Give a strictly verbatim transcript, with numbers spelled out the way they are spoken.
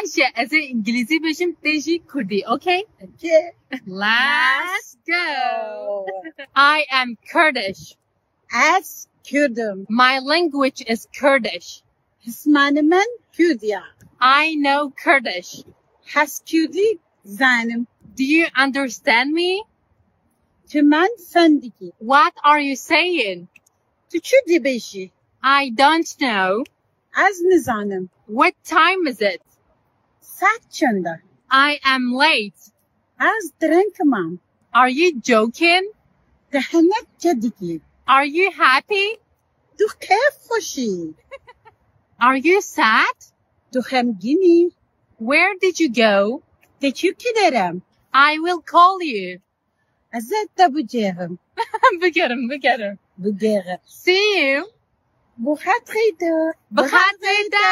Ayşe, ez ê îngilîzî bêjim, tê jî kurdî, okay? Okay. Let's go. I am Kurdish. Ez Kurdim. My language is Kurdish. Hismanê min Kurdiya. I know Kurdish. Ez Kurdî zanim. Do you understand me? Tu min fendikî. What are you saying? Tu çi dibêjî? I don't know. Ez nizanim. What time is it? Saet çend e? I am late. Ez direnkim am. Are you joking? Te hinek çi dikî? Are you happy? Tu keyf xweşî? Are you sad? Tu xemgînî? Where did you go? Te çi kiderem? I will call you. Ez ê te bicêrim. Bigerim, bigerim. Bigêrim. See you. Bu xetrê te. Bi xatirê te.